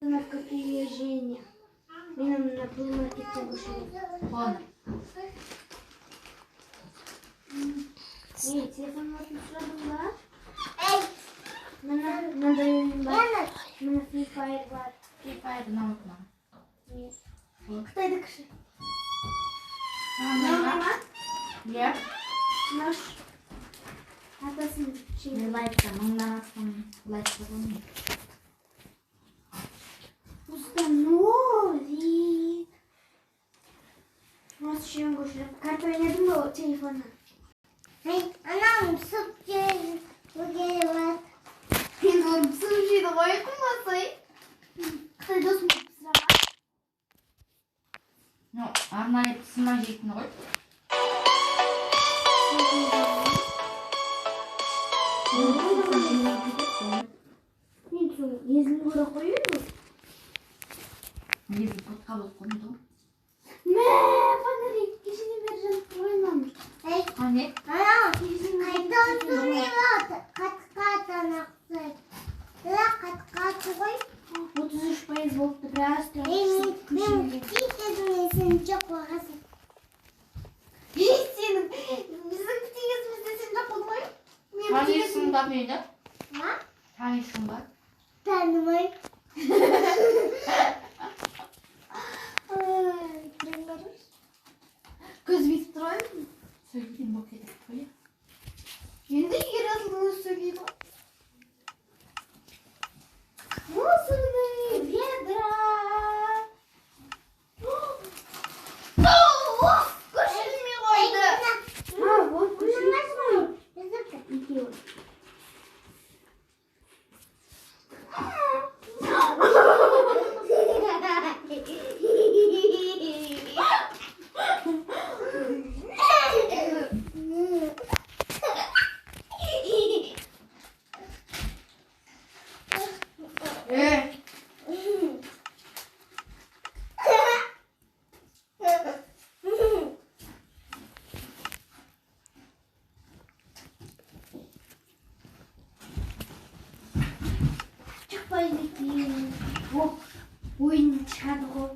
Установка приложения. Мен мына Play Market'тен көшірдім. Ладно. Не, телефон атын сұрадың ба? Мына мынандай ойын бар. Мына Free Fire бар. Free Fire ұнамады маған. Не? Қытайдікі ше. Маған Мына ма? Иә. Наш атасын ше. Мен лайкта мыңнан астам лайк қойғанмын. Установи. Осы үшеуін көшіріп. Карта ойнадың ба телефоннан? Анам сүт жейді. Енді оны пісіріп жейді ғой, қымбатсай. Қытай досым пісіре. Ну, арнайы пісірмей жейтін ғой. Мен соны езіліп көре қояйын. Негізі ботқа болып қойды ғой. Мә, фонарик кешеден бері жанып тұр ғой мынам. Қане? Анам қайта өсірмей қатқа танақсай. Бірақ қатқа ғой. 33% болыпты, біраз Мен тұрып. кезімде сен жоқ болғансың. Сенің біздің кезімізде сен жоқ болдың ғой. Мен Танисың ба мені? Ма? Танисың ба? Танымаймын. Ай, түрін қарашы. Көз бүйтіп тұр ғой. Сөйлеген болып кетеді ғой. Иә? Енді Ерасылдың өзі сөйлейді ғой. Мусорные ведра. Көшірмей қойды. А, вот көшірмей ғой. Екеуі. Е, Шықпайды екен. О, ойын шығады ғой.